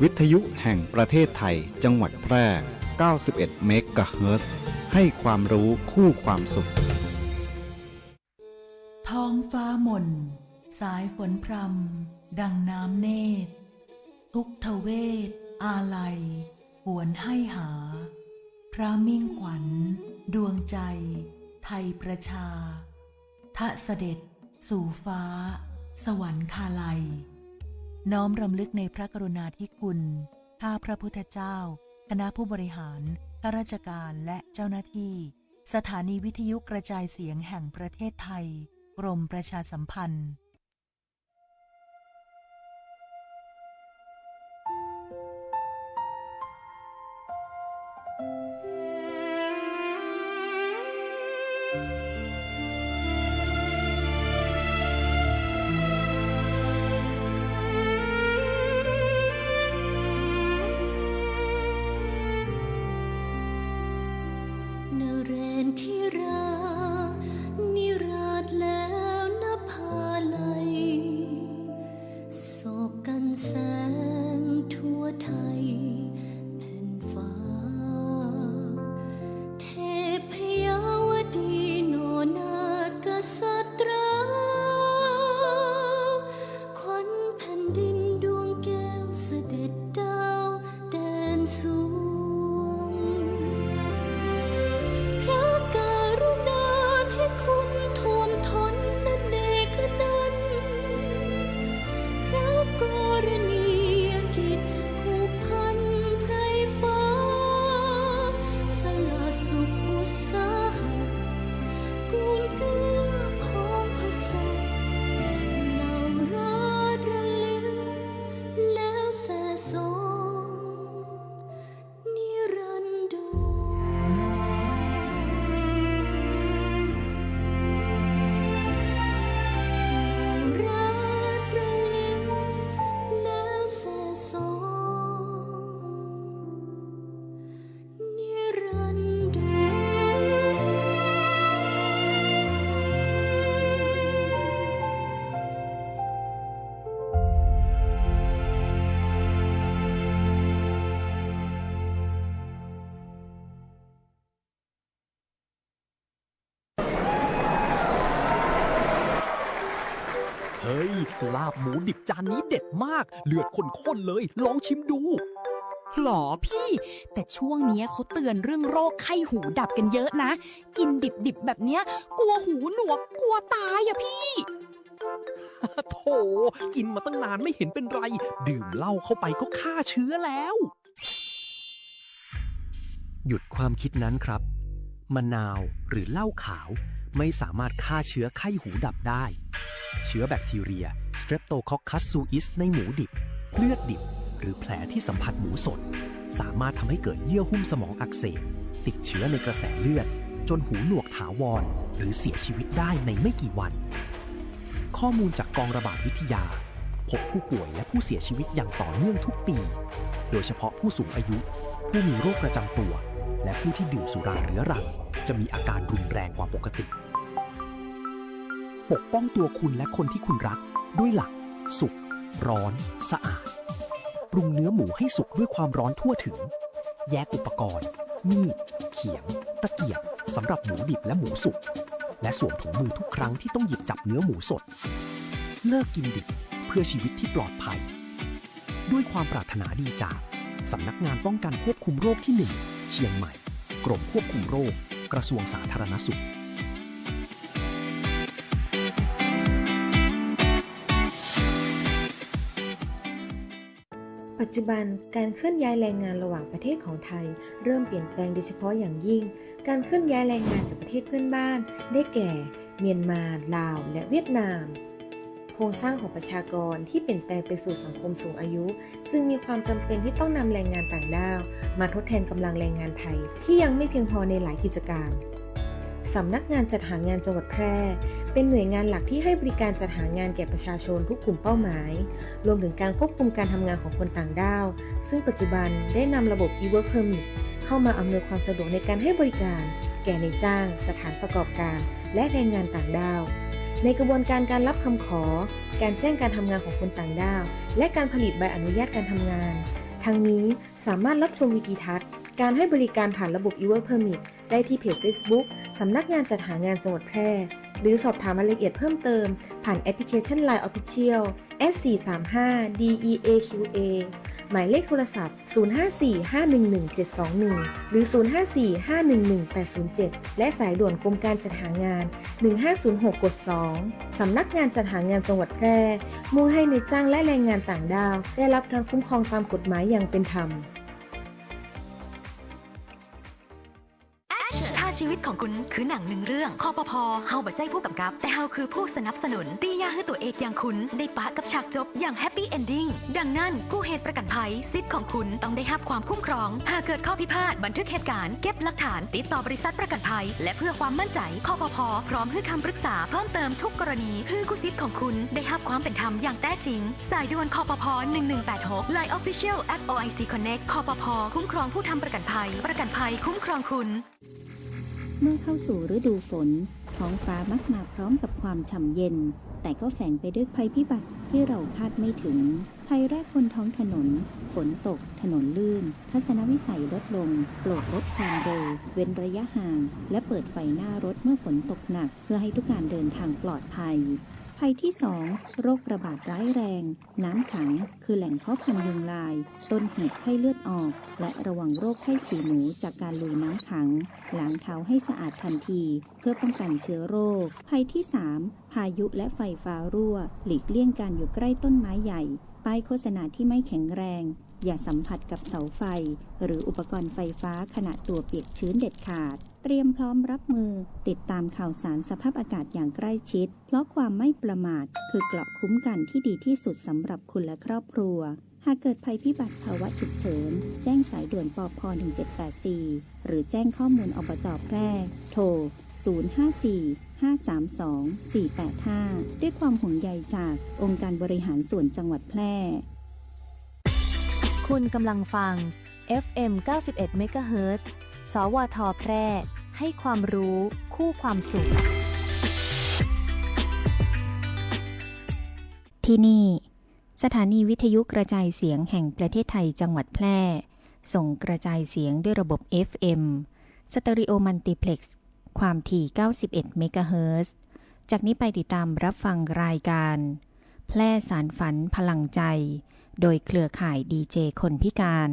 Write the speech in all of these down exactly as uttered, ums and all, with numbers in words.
วิทยุแห่งประเทศไทย จังหวัดแพร่ เก้าสิบเอ็ดเมกะเฮิรตซ์ ให้ความรู้คู่ความสุข ท้องฟ้าหม่น สายฝนพรำ ดังน้ำเนตร ทุกทเวศอาลัย หวนให้หา พระมิ่งขวัญ ดวงใจ ไทยประชา ทะเสด็จ สู่ฟ้า สวรรคาลัย น้อมรำลึกในพระกรุณาธิคุณ ข้าพระพุทธเจ้า คณะผู้บริหาร ข้าราชการ และเจ้าหน้าที่ สถานีวิทยุกระจายเสียงแห่งประเทศไทย กรมประชาสัมพันธ์ นเรนทิรา นิราศแล้วนะภาลัย โศกกันแสงทั่วไทยแผ่นฟ้า เทพยาวดีหน่อนาถกษัตรา ขวัญแผ่นดินดวงแก้วเสด็จดาว แดนสวง พระกรุณาธิคุณท่วมท้นอเนกอนันต์ พระกรณียกิจผูกพันไพรฟ้า สละสุขอุตสาหะ กูลเกื้อพองผสม เล่าราชระลึก แล้วแส่ส่องนิรันดร เล่าราชระลึก แล้วแส่ส่อง นิรันดร เฮ้ย ลาบหมูดิบจานนี้เด็ดมาก เลือดข้นๆ เลย ลองชิมดู หรอพี่ แต่ช่วงเนี้ยเขาเตือนเรื่องโรคไข้หูดับกันเยอะนะ กินดิบๆ แบบเนี้ย กลัวหูหนวก กลัวตายอะพี่ โถ กินมาตั้งนานไม่เห็นเป็นไร ดื่มเหล้าเข้าไปก็ฆ่าเชื้อแล้ว หยุดความคิดนั้นครับ มะนาวหรือเหล้าขาวไม่สามารถฆ่าเชื้อไข้หูดับได้ เชื้อแบคทีเรีย Streptococcus suis ในหมูดิบ เลือดดิบ หรือแผลที่สัมผัสหมูสด สามารถทำให้เกิดเยื่อหุ้มสมองอักเสบ ติดเชื้อในกระแสเลือด จนหูหนวกถาวร หรือเสียชีวิตได้ในไม่กี่วัน ข้อมูลจากกองระบาดวิทยา พบผู้ป่วยและผู้เสียชีวิตอย่างต่อเนื่องทุกปี โดยเฉพาะผู้สูงอายุ ผู้มีโรคประจำตัว และผู้ที่ดื่มสุราเรื้อรัง จะมีอาการรุนแรงกว่าปกติ ปกป้องตัวคุณและคนที่คุณรักด้วยหลัก สุก ร้อน สะอาด ปรุงเนื้อหมูให้สุกด้วยความร้อนทั่วถึง แยกอุปกรณ์ มีด เขียง ตะเกียบ สำหรับหมูดิบและหมูสุก และสวมถุงมือทุกครั้งที่ต้องหยิบจับเนื้อหมูสด เลิกกินดิบ เพื่อชีวิตที่ปลอดภัย ด้วยความปรารถนาดีจาก สำนักงานป้องกันควบคุมโรคที่หนึ่ง เชียงใหม่ กรมควบคุมโรค กระทรวงสาธารณสุข ปัจจุบัน การเคลื่อนย้ายแรงงานระหว่างประเทศของไทย เริ่มเปลี่ยนแปลงโดยเฉพาะอย่างยิ่ง การเคลื่อนย้ายแรงงานจากประเทศเพื่อนบ้าน ได้แก่ เมียนมา ลาว และเวียดนาม โครงสร้างของประชากรที่เปลี่ยนแปลงไปสู่สังคมสูงอายุ จึงมีความจำเป็นที่ต้องนำแรงงานต่างด้าวมาทดแทนกำลังแรงงานไทยที่ยังไม่เพียงพอในหลายกิจการ สำนักงานจัดหางานจังหวัดแพร่ เป็นหน่วยงานหลักที่ให้บริการจัดหางานแก่ประชาชนทุกกลุ่มเป้าหมาย รวมถึงการควบคุมการทำงานของคนต่างด้าว ซึ่งปัจจุบันได้นำระบบ e-work permit เข้ามาอำนวยความสะดวกในการให้บริการแก่นายจ้าง สถานประกอบการ และแรงงานต่างด้าว ในกระบวนการการรับคำขอ การแจ้งการทำงานของคนต่างด้าว และการผลิตใบอนุญาตการทำงาน ทั้งนี้สามารถรับชมวิดีทัศน์การให้บริการผ่านระบบ อีเวิร์คเพอร์มิท ได้ที่เพจเฟซบุ๊ก สำนักงานจัดหางานจังหวัดแพร่ หรือสอบถามรายละเอียดเพิ่มเติมผ่านแอปพลิเคชัน ไลน์ Official แอท สี่สามห้า ดี อี เอ คิว เอ หมายเลขโทรศัพท์ ศูนย์ห้าสี่ ห้าหนึ่งหนึ่ง เจ็ดสองหนึ่ง หรือ ศูนย์ห้าสี่ ห้าหนึ่งหนึ่ง แปดศูนย์เจ็ด และสายด่วนกรมการจัดหางาน หนึ่งห้าศูนย์หก กด สอง สำนักงานจัดหางานจังหวัดแพร่ มุ่งให้นายจ้างและแรงงานต่างด้าวได้รับการคุ้มครองตามกฎหมายอย่างเป็นธรรม Action ถ้าชีวิตของคุณคือหนังหนึ่งเรื่อง คปภ เฮาบ่ใจ้ผู้กำกับ แต่เฮาคือผู้สนับสนุน ตี้ยากหื้อตั๋วเอกอย่างคุณได้ปะกับฉากจบอย่าง Happy Ending ดังนั้น กู้เหตุประกันภัย สิทธิ์ของคุณต้องได้ฮับความคุ้มครอง หากเกิดข้อพิพาท บันทึกเหตุการณ์ เก็บหลักฐาน ติดต่อบริษัทประกันภัย และเพื่อความมั่นใจ คปภ พร้อมหื้อคำปรึกษาเพิ่มเติมทุกกรณี หื้อกู้สิทธิ์ของคุณได้ฮับความเป็นธรรมอย่างแท้จริง สายด่วน คปภ หนึ่งหนึ่งแปดหก ไลน์ Official แอป โอไอซี Connect คปภ คุ้มครองผู้ทำประกันภัย ประกันภัยคุ้มครองคุณ เมื่อเข้าสู่ฤดูฝน ท้องฟ้ามักมาพร้อมกับความฉ่ำเย็น แต่ก็แฝงไปด้วยภัยพิบัติที่เราคาดไม่ถึง ภัยแรกบนท้องถนน ฝนตก ถนนลื่น ทัศนวิสัยลดลง โปรดลดความเร็ว เว้นระยะห่าง และเปิดไฟหน้ารถเมื่อฝนตกหนัก เพื่อให้ทุกการเดินทางปลอดภัย ภัยที่สอง โรคระบาดร้ายแรง น้ำขัง คือแหล่งเพาะพันธุ์ยุงลาย ต้นเหตุไข้เลือดออก และระวังโรคไข้ฉี่หนูจากการลุยน้ำขัง ล้างเท้าให้สะอาดทันที เพื่อป้องกันเชื้อโรค ภัยที่สาม พายุและไฟฟ้ารั่ว หลีกเลี่ยงการอยู่ใกล้ต้นไม้ใหญ่ ป้ายโฆษณาที่ไม่แข็งแรง อย่าสัมผัสกับเสาไฟ หรืออุปกรณ์ไฟฟ้าขณะตัวเปียกชื้นเด็ดขาด เตรียมพร้อมรับมือ ติดตามข่าวสารสภาพอากาศอย่างใกล้ชิด เพราะความไม่ประมาท คือเกราะคุ้มกันที่ดีที่สุดสำหรับคุณและครอบครัว หากเกิดภัยพิบัติภาวะฉุกเฉิน แจ้งสายด่วน ปภ หนึ่งเจ็ดแปดสี่ หรือแจ้งข้อมูล อบจ. แพร่ โทร ศูนย์ห้าสี่ ห้าสามสอง สี่แปดห้า ด้วยความห่วงใยจากองค์การบริหารส่วนจังหวัดแพร่ คุณกำลังฟัง เอฟเอ็ม เก้าสิบเอ็ด เมกะเฮิรตซ์ สวท. แพร่ ให้ความรู้ คู่ความสุข ที่นี่ สถานีวิทยุกระจายเสียงแห่งประเทศไทยจังหวัดแพร่ ส่งกระจายเสียงด้วยระบบ เอฟเอ็ม สเตอริโอมัลติเพล็กซ์ ความถี่ เก้าสิบเอ็ด เมกะเฮิรตซ์ จากนี้ไปติดตามรับฟังรายการ แพร่สานฝันพลังใจ โดยเครือข่ายดีเจคนพิการ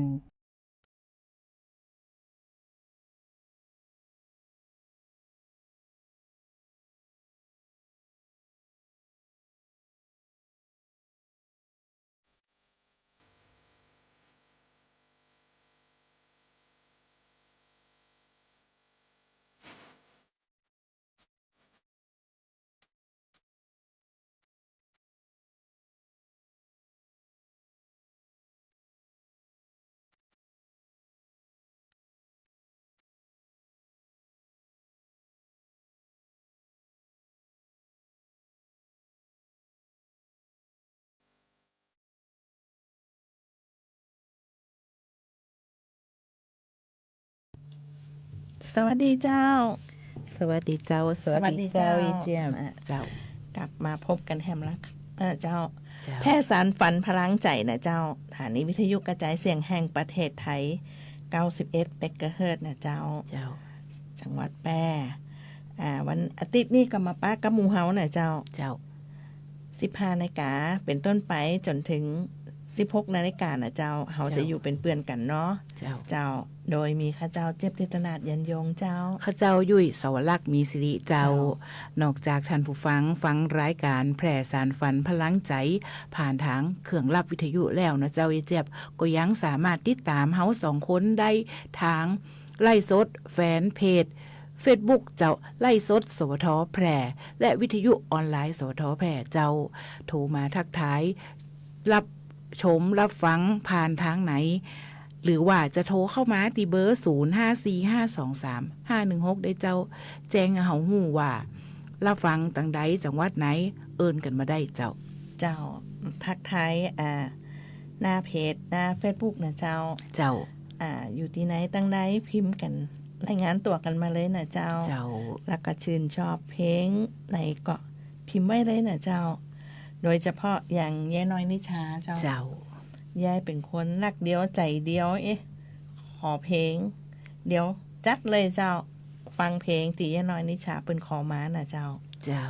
สวัสดีเจ้า สวัสดีเจ้า สวัสดีเจ้า สวัสดีเจ้า อีเจียม อ่ะ เจ้า กลับมาพบกั๋นแหมละ เอ่อ เจ้า เจ้า แพร่สานฝันพลังใจ๋นะเจ้า สถานีวิทยุกระจายเสียงแห่งประเทศไทย เก้าสิบเอ็ด เมกะเฮิรตซ์นะเจ้า เจ้า จังหวัดแพร่ อ่า วันอาทิตย์นี้ก็มาปะกับหมู่เฮานะเจ้า เจ้า สิบห้านาฬิกาเป๋นต้นไปจ๋นถึงสิบหกนาฬิกานะเจ้า เฮาจะ เจ้า อยู่เป๋นเปื้อนกั๋นเนาะ เจ้า เจ้า โดยมีข้าเจ้าเจี๊ยบจิตรนาถ ยันยงเจ้า ข้าเจ้ายุ้ย สวรักษ์ มีสิริเจ้า เจ้า นอกจากท่านผู้ฟังฟังรายการแพร่สานฝันพลังใจ๋ผ่านตางเครื่องรับวิทยุแล้วนะเจ้า อีเจี๊ยบ ก็ยังสามารถติดต๋ามเฮาสองคนได้ตางไลฟ์สดแฟนเพจเฟซบุ๊กเจ้า ไลฟ์สด สวท. แพร่ และวิทยุออนไลน์ สวท. แพร่เจ้า โทรมาทักทาย รับชมรับฟังผ่านตางไหน หรือว่าจะโทรเข้ามาตี้เบอร์ ศูนย์ห้าสี่ห้าสองสามห้าหนึ่งหก ได้เจ้า แจ้งหื้อเฮาฮู้ว่า รับฟังตางใด จังหวัดไหน เอิ้นกั๋นมาได้เจ้า เจ้า ทักทาย อ่า หน้าเพจ หน้าเฟซบุ๊กนะเจ้า เจ้า อ่า อยู่ตี้ไหนตางใด พิมพ์กั๋น รายงานตั๋วกั๋นมาเลยนะเจ้า เจ้า แล้วก็ชื่นชอบเพลงไหนก็พิมพ์ไว้เลยนะเจ้า โดยเฉพาะอย่างเย้น้อยนิชาเจ้า เจ้า ยายเป๋นคนฮักเดียวใจ๋เดียว เอ๊ะ ขอเพลง เดี๋ยวจัดเลยเจ้า ฟังเพลงตี้ยายน้อยนิชาเปิ้นขอมาน่ะเจ้า เจ้า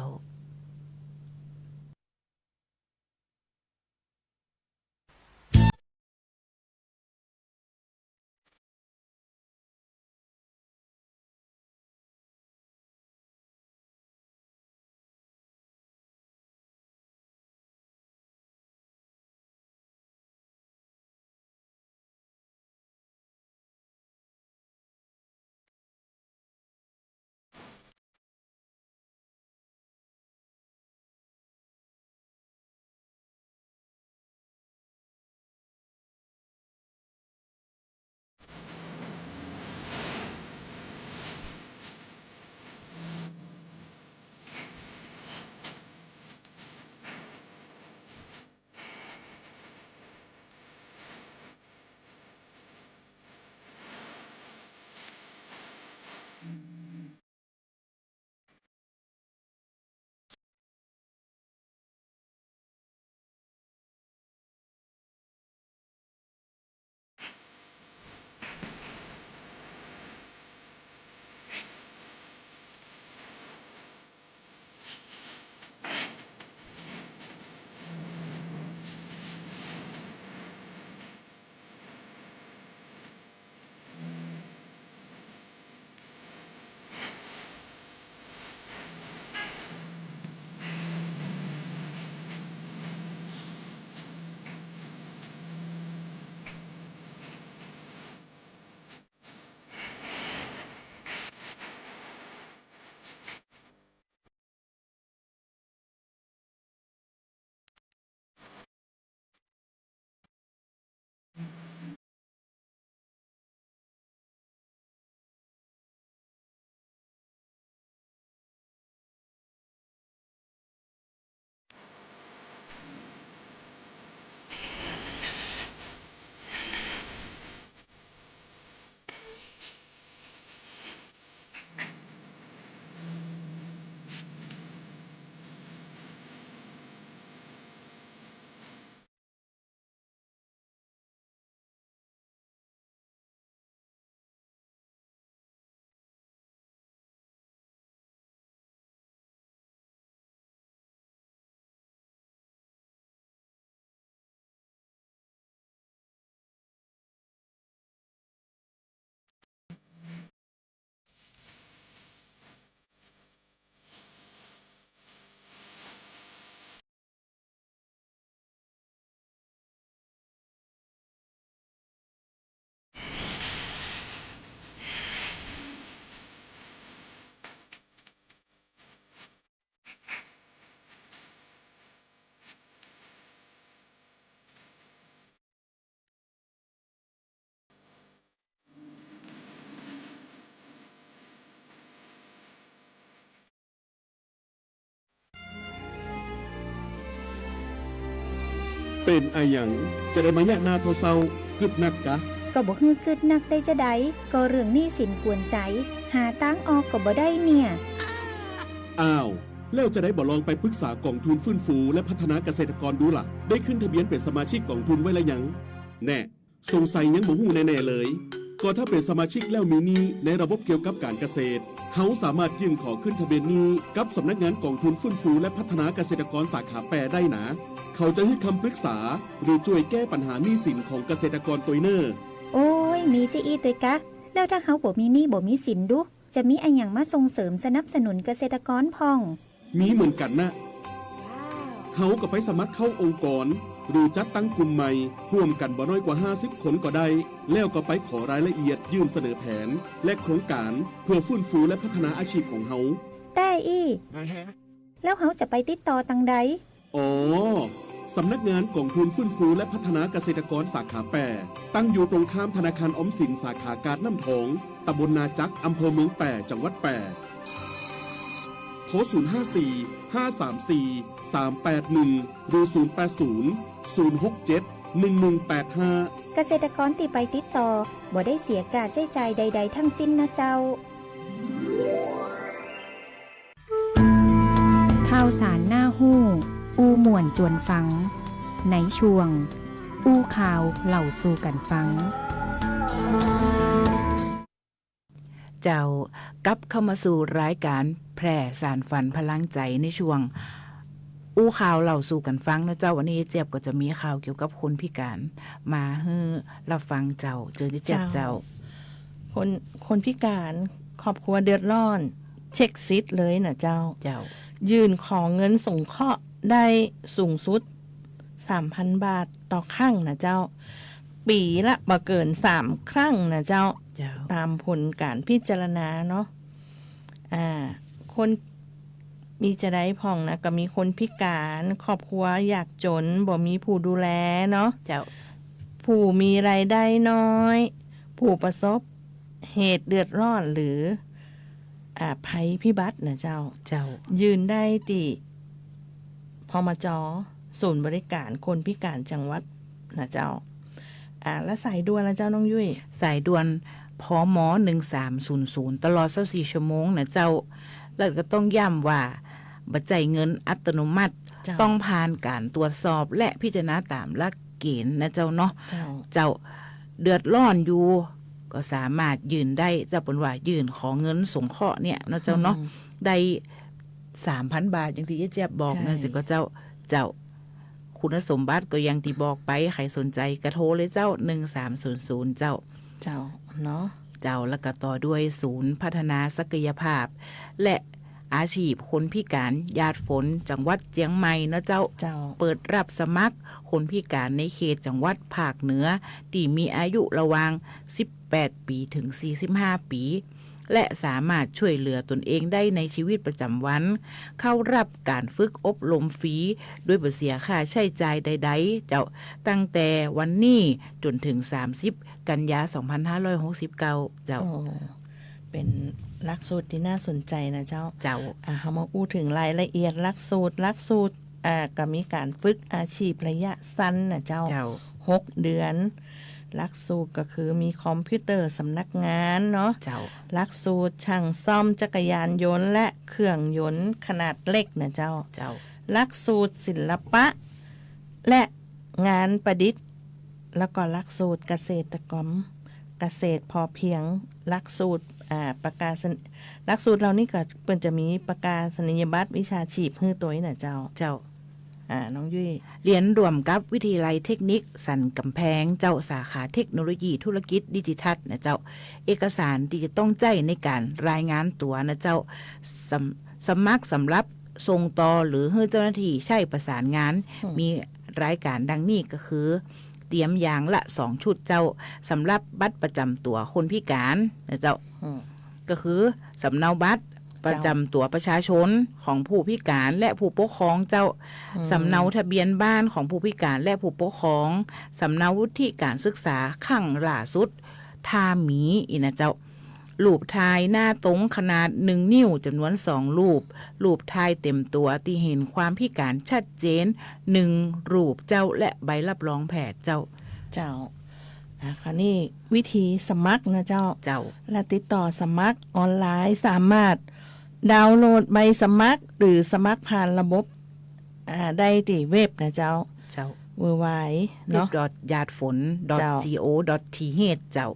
เป๋นอะหยังจะได้มาเยียะหน้าเศร้าๆ กึ๊ดนักกา ก็บ่หื้อกึ๊ดนักได้จาใด ก็เรื่องหนี้สินกวนใจ๋ หาตางออกก็บ่ได้เนี่ย อ้าว แล้วจะได้บ่ลองไปปรึกษากองทุนฟื้นฟูและพัฒนาเกษตรกรดูล่ะ ได้ขึ้นทะเบียนเป๋นสมาชิกกองทุนไว้แล้วยัง แน่ สงสัยยังบ่ฮู้แน่ๆ เลย ก็ถ้าเป๋นสมาชิกแล้วมีหนี้ในระบบเกี่ยวกับก๋านเกษตร เฮาสามารถยื่นขอขึ้นทะเบียนหนี้กับสำนักงานกองทุนฟื้นฟูและพัฒนาเกษตรกรสาขาแปดได้นา เขาจะหื้อคำปรึกษา หรือจ้วยแก้ปัญหาหนี้สินของเกษตรกรตวยเน่อ โอ้ย มีจาอี้ตวยกา แล้วถ้าเฮาบ่มีหนี้บ่มีสินดู จะมีอะหยังมาส่งเสริมสนับสนุนเกษตรกรพ่อง มีเหมือนกั๋นนะ เฮาก็ไปสมัครเข้าองค์กร หรือจัดตั้งกลุ่มใหม่ ฮ่วมกั๋นบ่น้อยกว่าห้าสิบคนก็ได้ แล้วก็ไปขอรายละเอียดยื่นเสนอแผน และโครงก๋านเปื้อฟื้นฟูและพัฒนาอาชีพของเฮา แต๊อี้ แล้วเฮาจะไปติดต่อตังใด อ๋อ สำนักงานกองทุนฟื้นฟูและพัฒนาเกษตรกรสาขาแปด ตั้งอยู่ตรงข้ามธนาคารออมสินสาขากาดน้ำทอง ตำบลนาจัก อำเภอเมืองแป้ จังหวัดแป้ โทร ศูนย์ ห้า สี่ ห้า สาม สี่ สาม แปด หนึ่ง หรือ ศูนย์ แปด ศูนย์ ศูนย์ หก เจ็ด หนึ่ง หนึ่ง แปด ห้า เกษตรกรตี้ไปติดต่อ บ่ได้เสียค่าใจ๊จ่ายใดๆ ทั้งสิ้นนะเจ้า ข่าวสารน่าฮู้ อู้ม่วนจวนฟัง ในช่วง อู้ข่าวเล่าสู่กั๋นฟัง เจ้า กลับเข้ามาสู่รายก๋านแพร่สานฝันพลังใจ๋ในช่วงอู้ข่าวเล่าสู่กั๋นฟังเนาะเจ้า วันนี้เจ๊ยบก็จะมีข่าวเกี่ยวกับคนพิก๋านมาหื้อรับฟังเจ้า เจิญเจ๊ยบเจ้า เจ้า คน คนพิก๋าน ครอบครัวเดือดร้อน เช็คสิทธิ์เลยน่ะเจ้า เจ้า ยื่นขอเงินสงเคราะห์ได้สูงสุด สามพันบาทต่อครั้งน่ะเจ้า ปี๋ละบ่เกินสามครั้งน่ะเจ้า เจ้า ต๋ามผลก๋านพิจารณาเนาะ อ่า คน มีจะใดพ่องนะ ก็มีคนพิก๋าน ครอบครัวยากจ๋น บ่มีผู้ดูแลเนาะ เจ้า ผู้มีรายได้น้อย ผู้ประสบเหตุเดือดร้อน หรือ อ่า ภัยพิบัติน่ะเจ้า เจ้า ยื่นได้ตี้ พมจ. ศูนย์บริก๋านคนพิก๋านจังหวัดน่ะเจ้า อ่า แล้วสายด่วนล่ะเจ้าน้องยุ้ย สายด่วน พม. หนึ่งสามศูนย์ศูนย์ ตลอดซาวสี่ชั่วโมงน่ะเจ้า แล้วก็ต้องย้ำว่า บ่ใจ้เงินอัตโนมัติ เจ้า ต้องผ่านก๋านตรวจสอบและพิจารณาต๋ามหลักเกณฑ์น่ะเจ้าเนาะ เจ้า เจ้า เดือดร้อนอยู่ ก็สามารถยื่นได้ เจ้า เปิ้นว่ายื่นขอเงินสงเคราะห์เนี่ยเนาะเจ้าเนาะ อืม ได้สามพันบาท อย่างตี้เจ๊ยบบอก ใจ้ นั่นสิก็เจ้า เจ้า คุณสมบัติก็อย่างตี้บอกไป ใผสนใจ๋ก็โทรเลยเจ้า หนึ่งสามศูนย์ศูนย์ เจ้า เจ้า เนาะ เจ้า แล้วก็ต่อด้วยศูนย์พัฒนาศักยภาพ และอาชีพคนพิก๋านหยาดฝนจังหวัดเจียงใหม่เนาะเจ้า เจ้า เปิดรับสมัครคนพิก๋านในเขตจังหวัดภาคเหนือ ตี้มีอายุระหว่างสิบแปดปี๋เถิงสี่สิบห้าปี๋ และสามารถช่วยเหลือตนเองได้ในชีวิตประจำวัน เข้ารับก๋านฝึกอบรมฟรี โดยบ่เสียค่าใจ๊จ่ายใดๆ เจ้า ตั้งแต่วันนี้จ๋นเถิงสามสิบกันยา สองพันห้าร้อยหกสิบเก้า เจ้า โอ้ เป๋นหลักสูตรตี้น่าสนใจ๋น่ะเจ้า เจ้า อ่า เฮามาอู้เถิงรายละเอียดหลักสูตร หลักสูตร อ่า ก็มีก๋านฝึกอาชีพระยะสั้นน่ะเจ้า เจ้า หกเดือน หลักสูตรก็คือมีคอมพิวเตอร์สำนักงานเนาะ เจ้า หลักสูตรช่างซ่อมจักรยานยนต์และเครื่องยนต์ขนาดเล็กน่ะเจ้า เจ้า หลักสูตรศิลปะ และงานประดิษฐ์ แล้วก็หลักสูตรเกษตรกรรม เกษตรพอเพียง หลักสูตร อ่า ประกาศ หลักสูตรเหล่านี้ก็เปิ้นจะมีประกาศนียบัตรวิชาชีพหื้อตวยน่ะเจ้า เจ้า อ่า น้องยุ้ย เฮียนร่วมกับวิทยาลัยเทคนิคสันกำแพงเจ้า สาขาเทคโนโลยีธุรกิจดิจิทัลน่ะเจ้า เอกสารตี้จะต้องใจ๊ในก๋านรายงานตั๋วน่ะเจ้า สำ- สมัครสำหรับส่งต่อหรือหื้อเจ้าหน้าตี้ใจ๊ประสานงาน อืม มีรายก๋านดังนี้ก็คือ เตรียมอย่างละสองชุดเจ้า สำหรับบัตรประจ๋ำตั๋วคนพิก๋านน่ะเจ้า อืม ก็คือสำเนาบัตรประจ๋ำตั๋วประชาชนของผู้พิก๋านและผู้ปกครองเจ้า อืม สำเนาทะเบียนบ้านของผู้พิก๋านและผู้ปกครอง สำเนาวุฒิการศึกษาครั้งล่าสุด ถ้ามีอี้น่ะเจ้า รูปถ่ายหน้าตรงขนาดหนึ่งนิ้วจ๋ำนวนสองรูป รูปถ่ายเต็มตั๋วตี้หันความพิก๋านชัดเจนหนึ่งรูปเจ้า และใบรับรองแพทย์เจ้า เจ้า อ่ะ คราวนี้วิธีสมัครน่ะเจ้า เจ้า และติดต่อสมัครออนไลน์ สามารถดาวน์โหลดใบสมัครหรือสมัครผ่านระบบ อ่า ได้ตี้เว็บน่ะเจ้า เจ้า เว็บไซต์เนาะ เว็บ ดอท หยาดฝน ดอท เจ้า จี โอ ดอท ที เอช เจ้า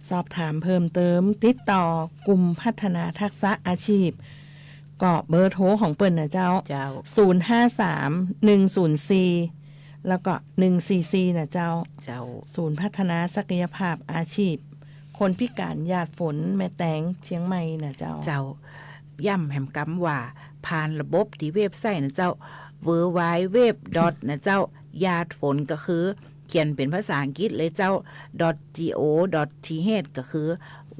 สอบถามเพิ่มเติม ติดต่อกลุ่มพัฒนาทักษะอาชีพ ก็เบอร์โทรของเปิ้นน่ะเจ้า เจ้า ศูนย์ห้าสาม หนึ่งศูนย์สี่ แล้วก็ หนึ่งสี่สี่ น่ะเจ้า เจ้า ศูนย์พัฒนาศักยภาพอาชีพ คนพิก๋านหยาดฝนแม่แตงเจียงใหม่น่ะเจ้า เจ้า ย้ำแหมกำว่า ผ่านระบบตี้เว็บไซต์น่ะเจ้า ดับเบิลยู ดับเบิลยู ดับเบิลยู ดอท น่ะเจ้า หยาดฝนก็คือ เขียนเป๋นภาษาอังกฤษเลยเจ้า ดอท จี โอ ดอท ที เอช ก็คือ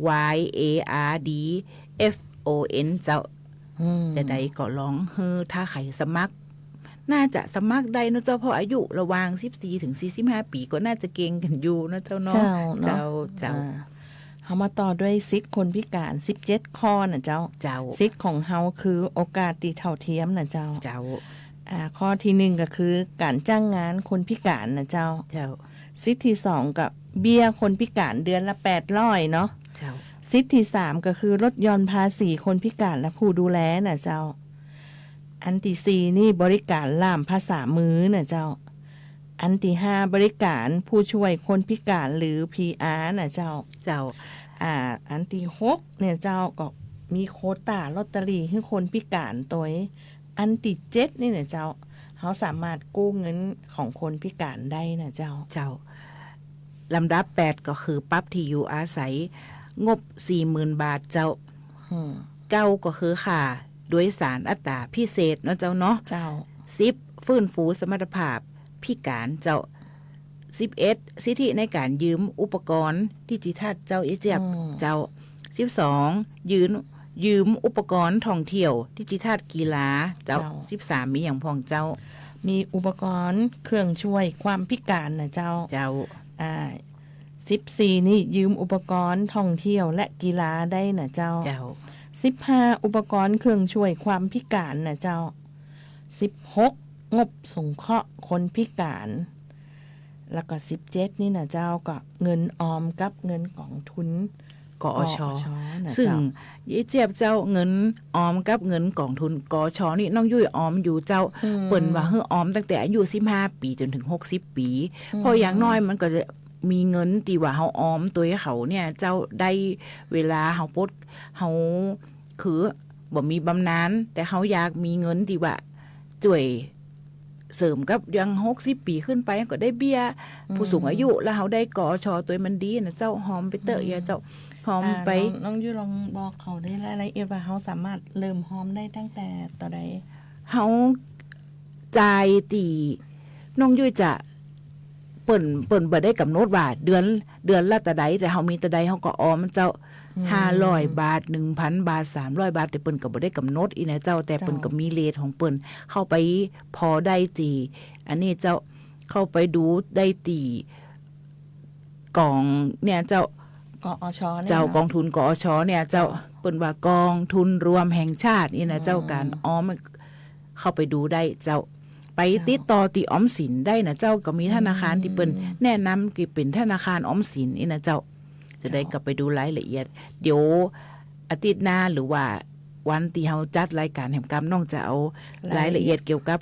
วาย เอ อาร์ ดี เอฟ โอ เอ็น เจ้า อืม จะใดก็ลองหื้อ ถ้าใผสมัคร น่าจะสมัครได้เนาะเจ้า เพราะอายุระหว่างสิบสี่เถิงสี่สิบห้าปี๋ก็น่าจะเก่งกั๋นอยู่เนาะเจ้าเนาะ เจ้าเนาะ เจ้า เจ้า อ่า เฮามาต่อด้วยสิทธิ์คนพิก๋านสิบเจ็ดข้อน่ะเจ้า เจ้า สิทธิ์ของเฮาคือโอกาสตี้เท่าเทียมน่ะเจ้า เจ้า อ่า ข้อตี้หนึ่งก็คือก๋านจ้างงานคนพิก๋านน่ะเจ้า เจ้า สิทธิ์ตี้สองก็เบี้ยคนพิก๋านเดือนละแปดร้อยเนาะ เจ้า สิทธิ์ตี้สามก็คือลดหย่อนภาษีคนพิก๋านและผู้ดูแลน่ะเจ้า อันตี้สี่นี่บริก๋านล่ามภาษามือน่ะเจ้า อันตี้ห้า บริก๋านผู้ช่วยคนพิก๋านหรือ พีอาร์ น่ะเจ้า เจ้า อ่า อันตี้หกเนี่ยเจ้า ก็มีโควต้าลอตเตอรี่หื้อคนพิก๋านตวย อันตี้เจ็ดนี่น่ะเจ้า เฮาสามารถกู้เงินของคนพิก๋านได้น่ะเจ้า เจ้า ลำดับแปดก็คือปรับที่อยู่อาศัย งบสี่หมื่นบาทเจ้า อืม เก้าก็คือค่าโดยสารอัตราพิเศษเนาะเจ้าเนาะ เจ้า สิบ ฟื้นฟูสมรรถภาพพิก๋านเจ้า สิบเอ็ด สิทธิในก๋านยืมอุปกรณ์ดิจิทัลเจ้า เอเจียบ อืม เจ้า สิบสอง ยืม ยืมอุปกรณ์ท่องเที่ยวดิจิทัลกีฬาเจ้า เจ้า สิบสาม มีหยังพ่องเจ้า มีอุปกรณ์เครื่องช่วยความพิก๋านน่ะเจ้า เจ้า อ่า สิบสี่ นี่ยืมอุปกรณ์ท่องเที่ยวและกีฬาได้น่ะเจ้า เจ้า สิบห้า อุปกรณ์เครื่องช่วยความพิก๋านน่ะเจ้า สิบหก งบสงเคราะห์คนพิก๋าน แล้วก็ สิบเจ็ด นี่น่ะเจ้า ก็เงินออมกับเงินก๋องทุน กอช กอช น่ะเจ้า ซึ่งเอเจียบเจ้า เงินออมกับเงินก๋องทุน กอช นี่น้องยุ้ยออมอยู่เจ้า อืม เปิ้นว่าหื้อออมตั้งแต่อายุสิบห้าปี๋จ๋นเถิงหกสิบปี๋ อืม เพราะอย่างน้อยมันก็จะมีเงินตี้ว่าเฮาออมตวยเขาเนี่ยเจ้า ได้เวลาเฮาปลด เฮา คือบ่มีบำนาญ แต่เฮาอยากมีเงินตี้ว่าจ้วยเสริมกับอย่างหกสิบปี๋ขึ้นไปก็ได้เบี้ย อืม ผู้สูงอายุ แล้วเฮาได้ กอช ตวยมันดีน่ะเจ้า ฮอมไปเต๊อะ อืม เยียะเจ้า ฮอมไป อ่า น้อง น้องยุ้ยลองบอกเขาได้รายละเอียดว่าเฮาสามารถเริ่มฮอมได้ตั้งแต่เต้าใด เฮาจ่ายตี้ น้องยุ้ยจะ เปิ้น เปิ้นบ่ได้กำหนดว่าเดือน เดือนละเต้าใด แต่เฮามีเต้าใดเฮาก็ออมเจ้า อืม ห้าร้อยบาท หนึ่งพันบาท สามร้อยบาท แต่เปิ้นก็บ่ได้กำหนดอี้นะเจ้า แต่เปิ้น เจ้า ก็มีเรทของเปิ้น เข้าไปผ่อได้ตี้ อันนี้เจ้า เข้าไปดูได้ตี้ กองเนี่ยเจ้า กอช เนี่ย เจ้า เนาะ กองทุน กอช เนี่ยเจ้า เจ้า เปิ้นว่ากองทุนรวมแห่งชาตินี่นะเจ้า อืม ก๋านออม เข้าไปดูได้เจ้า ไป เจ้า ติดต่อตี้ออมสินได้นะเจ้า ก็มีธนาคารตี้เปิ้น อืม แนะนำตี้เป๋นธนาคารออมสินนี่นะเจ้า จะได้ เจ้า ก็ไปดูรายละเอียด เดี๋ยวอาทิตย์หน้าหรือว่าวันตี้เฮาจัดรายก๋านแหมกำ น้องจะเอารายละเอียด รายละเอียดเกี่ยวกับ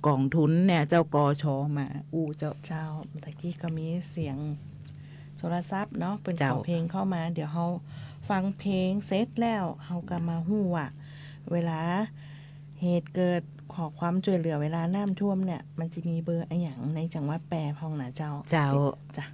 กองทุนเนี่ยเจ้า กอช มาอู้เจ้า เจ้า ตะกี้ก็มีเสียงโทรศัพท์เนาะ เปิ้น เจ้า ขอเพลงเข้ามา เดี๋ยวเฮาฟังเพลงเสร็จแล้ว เฮาก็มาฮู้ว่า เวลาเหตุเกิดขอความจ้วยเหลือเวลาน้ำท่วมเนี่ย มันจะมีเบอร์อะหยังในจังหวัดแป้พ่องนะเจ้า เจ้า จ้ะ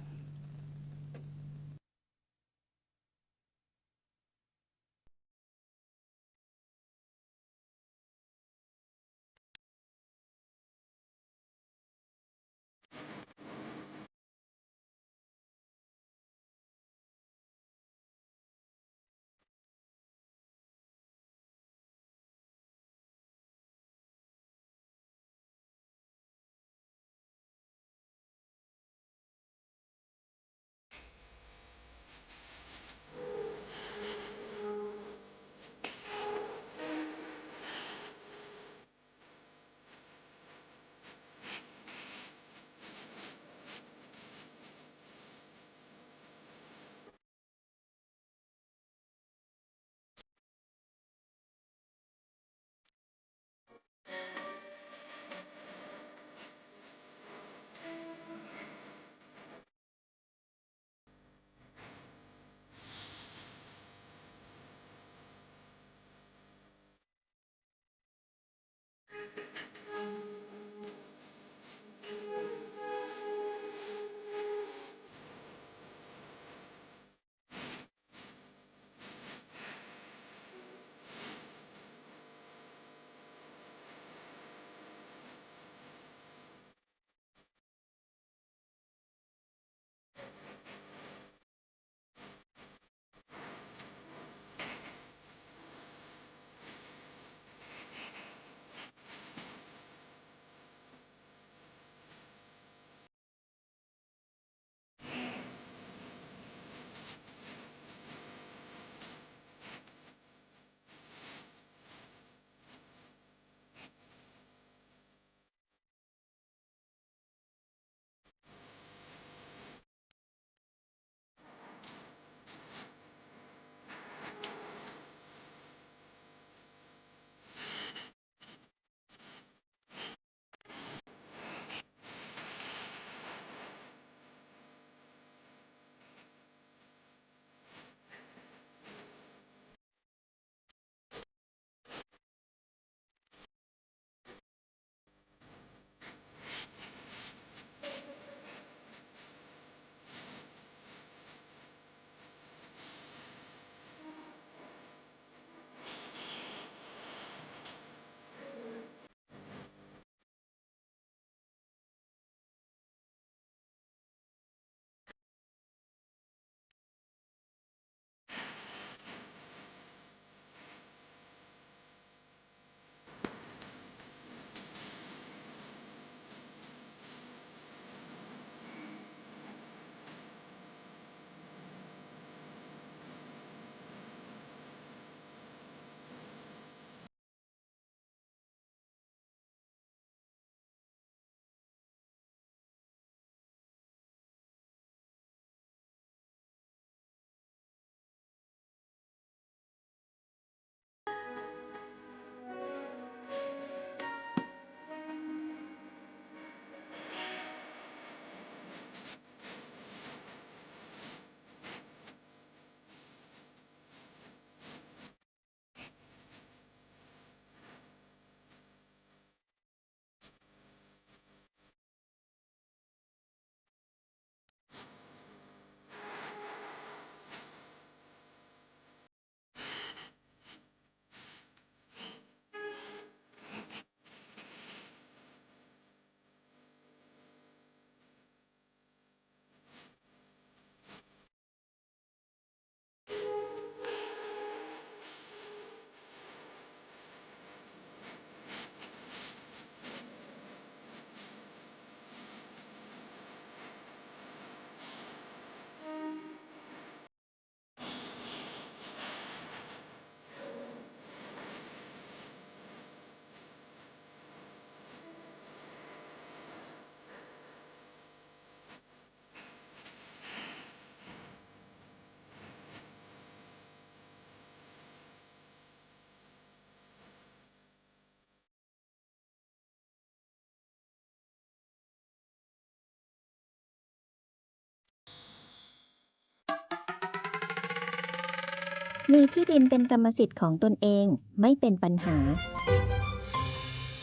มีที่ดินเป็นกรรมสิทธิ์ของตนเองไม่เป็นปัญหา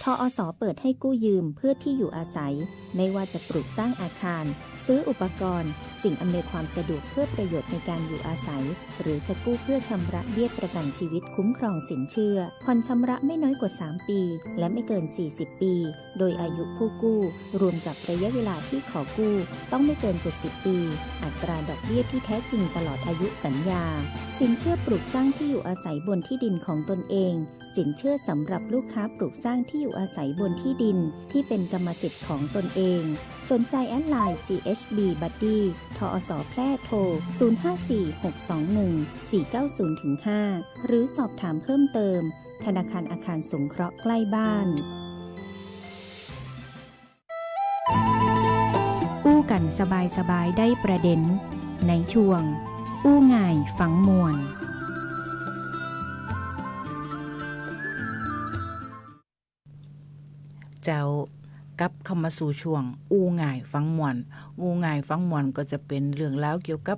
ทอส เปิดให้กู้ยืมเพื่อที่อยู่อาศัย ไม่ว่าจะปลูกสร้างอาคาร ซื้ออุปกรณ์ สิ่งอำนวยความสะดวกเพื่อประโยชน์ในการอยู่อาศัย หรือจะกู้เพื่อชำระเบี้ยประกันชีวิตคุ้มครองสินเชื่อ ผ่อนชำระไม่น้อยกว่าสามปี และไม่เกินสี่สิบปี โดยอายุผู้กู้ รวมกับระยะเวลาที่ขอกู้ ต้องไม่เกินเจ็ดสิบปี อัตราดอกเบี้ยที่แท้จริงตลอดอายุสัญญา สินเชื่อปลูกสร้างที่อยู่อาศัยบนที่ดินของตนเอง สินเชื่อสำหรับลูกค้าปลูกสร้างที่อยู่อาศัยบนที่ดินที่เป็นกรรมสิทธิ์ของตนเอง สนใจแอดไลน์ จีเอชบี Buddy ทอส แพร่ โทร ศูนย์ห้าสี่ หกสองหนึ่ง สี่เก้าศูนย์ ห้า หรือสอบถามเพิ่มเติม ธนาคารอาคารสงเคราะห์ใกล้บ้าน อู้กั๋นสบายๆ ได้ประเด็น ในช่วง อู้ง่ายฟังม่วน เจ้า กลับเข้ามาสู่ช่วง อู้ง่ายฟังม่วน อู้ง่ายฟังม่วนก็จะเป๋นเรื่องราวเกี่ยวกับ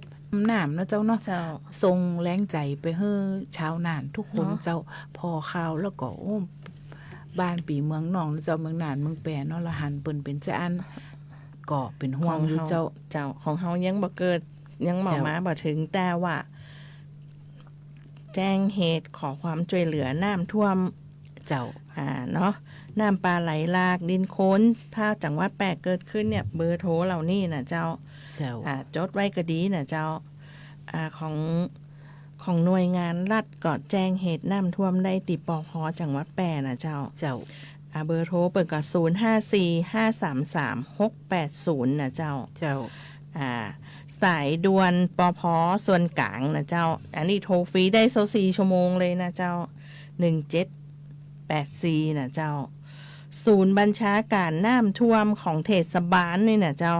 น้ำเนาะเจ้าเนาะ เจ้า ส่งแรงใจ๋ไปหื้อชาวน่านทุกคน เนาะ เจ้า ผ่อข่าวแล้วก็ โอ้ บ้านปี้เมืองน้องเนาะเจ้า เมืองน่าน เมืองแป้เนาะ ละหันเปิ้นเป๋นจาอั้น ก็เป๋นห่วงอยู่เจ้า ของเฮา เจ้า ของเฮายังบ่เกิด ยังบ่ เจ้า มาบ่เถิง แต่ว่า แจ้งเหตุขอความจ้วยเหลือน้ำท่วม เจ้า อ่า เนาะ น้ำป่าไหลหลาก ดินโคลน ถ้าจังหวัดแป้เกิดขึ้นเนี่ย เบอร์โทรเหล่านี้น่ะเจ้า เจ้า อ่า จดไว้ก็ดีน่ะเจ้า อ่า ของ ของหน่วยงานรัฐก็แจ้งเหตุน้ำท่วมได้ตี้ ปภ จังหวัดแป้น่ะเจ้า เจ้า อ่า เบอร์โทรเปิ้นก็ ศูนย์ห้าสี่ ห้าสามสาม หกแปดศูนย์ น่ะเจ้า เจ้า อ่า สายด่วน ปภ ส่วนกลางน่ะเจ้า อันนี้โทรฟรีได้ซาวสี่ชั่วโมงเลยน่ะเจ้า หนึ่งเจ็ดแปดสี่ น่ะเจ้า ศูนย์บัญชาการน้ำท่วมของเทศบาลนี่น่ะเจ้า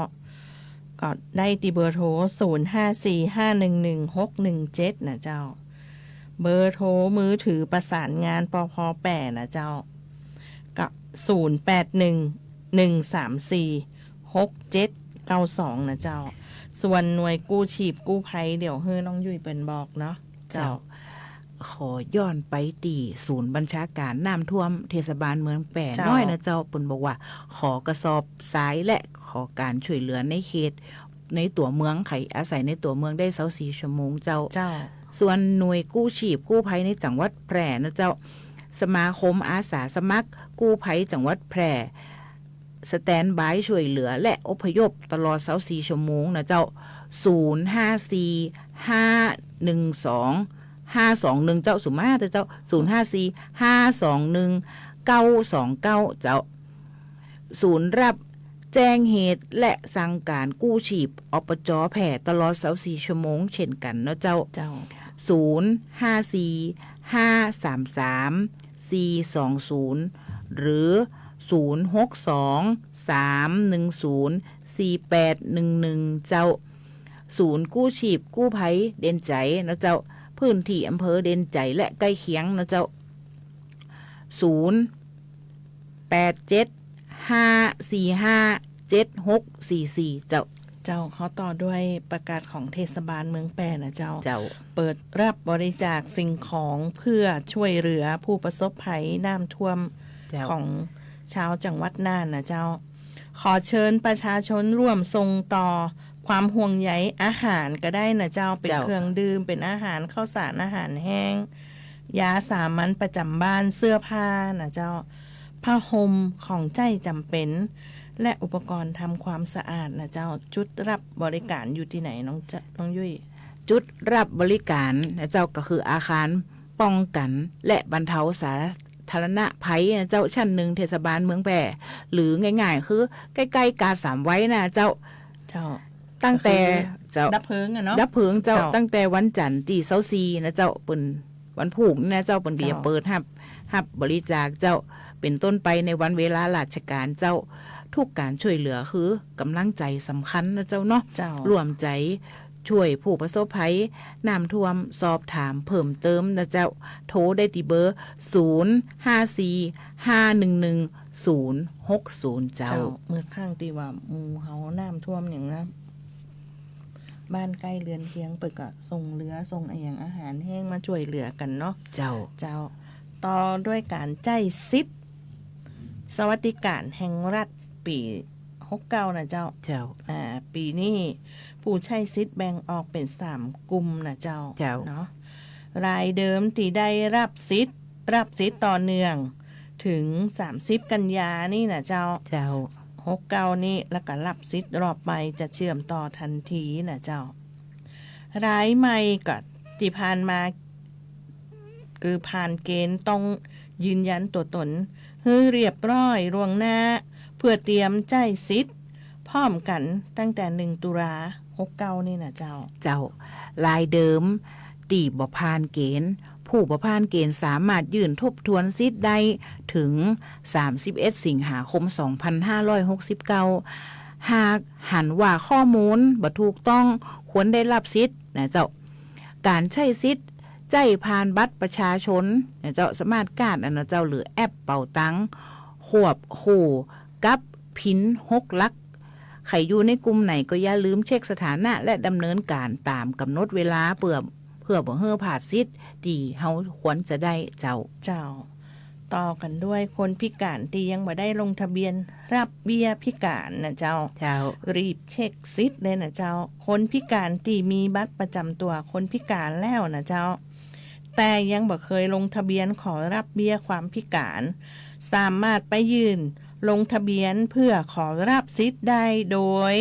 ก็ได้ตี้เบอร์โทร ศูนย์ห้าสี่ ห้าหนึ่งหนึ่ง หกหนึ่งเจ็ด น่ะเจ้า เบอร์โทรมือถือประสานงาน ปภ แป้น่ะเจ้า ก็ ศูนย์แปดหนึ่ง หนึ่งสามสี่ หกเจ็ดเก้าสอง น่ะเจ้า ส่วนหน่วยกู้ชีพกู้ภัย เดี๋ยวหื้อน้องยุ้ยเปิ้นบอกเนาะ เจ้า เจ้า ขอย้อนไปตี้ศูนย์บัญชาการน้ำท่วมเทศบาลเมืองแป้ เจ้า น้อยนะเจ้า เปิ้นบอกว่าขอกระสอบทรายและขอการช่วยเหลือในเขตในตั๋วเมือง ใผอาศัยในตั๋วเมืองได้ซาวสี่ชั่วโมงเจ้า เจ้า ส่วนหน่วยกู้ชีพกู้ภัยในจังหวัดแพร่นะเจ้า สมาคมอาสาสมัครกู้ภัยจังหวัดแพร่ สแตนด์บายช่วยเหลือและอพยพตลอดซาวสี่ชั่วโมงนะเจ้า ศูนย์ห้าสี่ ห้าหนึ่งสอง ห้าสองหนึ่ง เจ้า ศูนย์ห้า เจ้า ศูนย์ห้าสี่ ห้าสองหนึ่ง เก้าสองเก้า เจ้า ศูนย์รับแจ้งเหตุและสั่งการกู้ชีพ อบจ. แพร่ตลอดซาวสี่ชั่วโมงเช่นกั๋นเนาะเจ้า เจ้า ศูนย์ห้าสี่ ห้าสามสาม สี่สองศูนย์ หรือ ศูนย์หกสอง สามหนึ่งศูนย์ สี่แปดหนึ่งหนึ่ง เจ้า ศูนย์กู้ชีพกู้ภัยเด่นชัยเนาะเจ้า พื้นที่อำเภอเด่นชัยและใก้เคียงเนาะเจ้า ศูนย์แปดเจ็ด ห้าสี่ห้า เจ็ดหกสี่สี่ เจ้า เจ้า ขอต่อด้วยประกาศของเทศบาลเมืองแป้นะเจ้า เจ้า เปิดรับบริจาคสิ่งของเพื่อช่วยเหลือผู้ประสบภัยน้ำท่วม เจ้า ของชาวจังหวัดน่านนะเจ้า ขอเชิญประชาชนร่วมส่งต่อความห่วงใย อาหารก็ได้นะเจ้า เป็น เจ้า เครื่องดื่ม เป็นอาหาร ข้าวสาร อาหารแห้ง ยาสามัญประจำบ้าน เสื้อผ้านะเจ้า ผ้าห่ม ของใจ๊จ๋ำเป๋น และอุปกรณ์ทำความสะอาดนะเจ้า จุดรับบริการอยู่ตี้ไหนน้องเจ้า น้องยุ้ย จุดรับบริการนะเจ้า ก็คืออาคารป้องกันและบรรเทาสาธารณภัยนะเจ้า ชั้นหนึ่ง เทศบาลเมืองแป้ หรือง่ายๆ คือใก้ๆ กาดสามวัยนะเจ้า เจ้า ตั้งแต่ ก็คือ เจ้า ดับเพลิงอะเนาะ ดับเพลิงเจ้า เจ้า ตั้งแต่วันจันทร์ตี้ซาวสี่นะเจ้า เปิ้น วันพูกนี่นะเจ้า เปิ้นก็จะ เจ้า เปิดฮับ ฮับบริจาคเจ้า เป๋นต้นไปในวันเวลาราชการเจ้า ทุกการช่วยเหลือคือกำลังใจ๋สำคัญนะเจ้าเนาะ เจ้า ร่วมใจ๋ช่วยผู้ประสบภัยน้ำท่วม สอบถามเพิ่มเติมนะเจ้า โทรได้ตี้เบอร์ ศูนย์ห้าสี่ ห้าหนึ่งหนึ่ง ศูนย์หกศูนย์ เจ้า เจ้า เมื่อครั้งตี้ว่าหมู่เฮาน้ำท่วมอย่างนะ บ้านใก้เฮือนเคียงเปิ้นก็ส่งเหลือ ส่งอะหยังอาหารแห้งมาจ้วยเหลือกั๋นเนาะ เจ้า เจ้า ต่อด้วยก๋านใจ๊สิทธิ์สวัสดิก๋านแห่งรัฐ ปี๋หกเก้าน่ะเจ้า เจ้า อ่า ปี๋นี้ผู้ใจ๊สิทธิ์แบ่งออกเป๋นสามกลุ่มน่ะเจ้า เจ้า เนาะ รายเดิมตี้ได้ฮับสิทธิ์ ฮับสิทธิ์ต่อเนื่องเถิงสามสิบกันยานี่น่ะเจ้า เจ้า หกเก้านี้ แล้วก็ฮับสิทธิ์รอบใหม่จะเชื่อมต่อตันทีน่ะเจ้า รายใหม่ก็ตี้ผ่านมา คือผ่านเกณฑ์ต้องยืนยันตั๋วต๋นหื้อเรียบร้อยล่วงหน้า เปื้อเตรียมใจ๊สิทธิ์พร้อมกั๋นตั้งแต่หนึ่งตุลาหกเก้านี่น่ะเจ้า เจ้า รายเดิมตี้บ่ผ่านเกณฑ์ ผู้บ่ผ่านเกณฑ์สามารถยื่นทบทวนสิทธิ์ได้เถิงสามสิบเอ็ดสิงหาคมสองพันห้าร้อยหกสิบเก้า หากหันว่าข้อมูลบ่ถูกต้อง ควรได้ฮับสิทธิ์น่ะเจ้า ก๋านใจ๊สิทธิ์ใจ๊ผ่านบัตรประชาชนน่ะเจ้า สมาร์ทการ์ดน่ะเจ้า หรือแอปเป๋าตัง ควบคู่กับพินหกหลัก ใผอยู่ในกลุ่มไหนก็อย่าลืมเช็คสถานะและดำเนินก๋านต๋ามก๋ำหนดเวลา เปื้อ เปื้อบ่หื้อพลาดสิทธิ์ตี้เฮาควรจะได้เจ้า เจ้า ต่อกั๋นด้วยคนพิก๋านตี้ยังบ่ได้ลงทะเบียนฮับเบี้ยพิก๋านน่ะเจ้า เจ้า รีบเช็คสิทธิ์เลยน่ะเจ้า คนพิก๋านตี้มีบัตรประจ๋ำตั๋วคนพิก๋านแล้วน่ะเจ้า แต่ยังบ่เกยลงทะเบียนขอฮับเบี้ยความพิก๋าน สามารถไปยื่นลงทะเบียนเปื้อขอฮับสิทธิ์ได้ โดย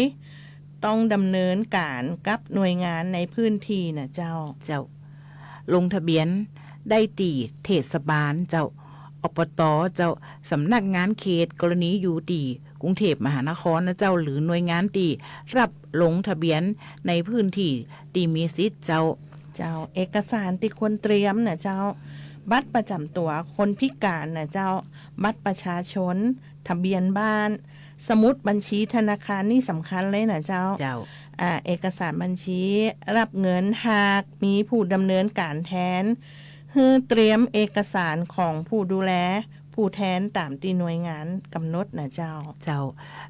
ต้องดำเนินก๋านกับหน่วยงานในพื้นที่น่ะเจ้า เจ้า ลงทะเบียนได้ตี้เทศบาลเจ้า อปต. เจ้า สำนักงานเขต กรณีอยู่ตี้กรุงเทพมหานครน่ะเจ้า หรือหน่วยงานตี้ฮับลงทะเบียนในพื้นที่ตี้มีสิทธิ์เจ้า เจ้า เอกสารตี้ควรเตรียมน่ะเจ้า บัตรประจ๋ำตั๋วคนพิก๋านน่ะเจ้า บัตรประชาชน ทะเบียนบ้าน สมุดบัญชีธนาคารนี่สำคัญเลยน่ะเจ้า เจ้า อ่า เอกสารบัญชีฮับเงิน หากมีผู้ดำเนินก๋านแทน หื้อเตรียมเอกสารของผู้ดูแล ผู้แทนต๋ามตี้หน่วยงานก๋ำหนดน่ะเจ้า เจ้า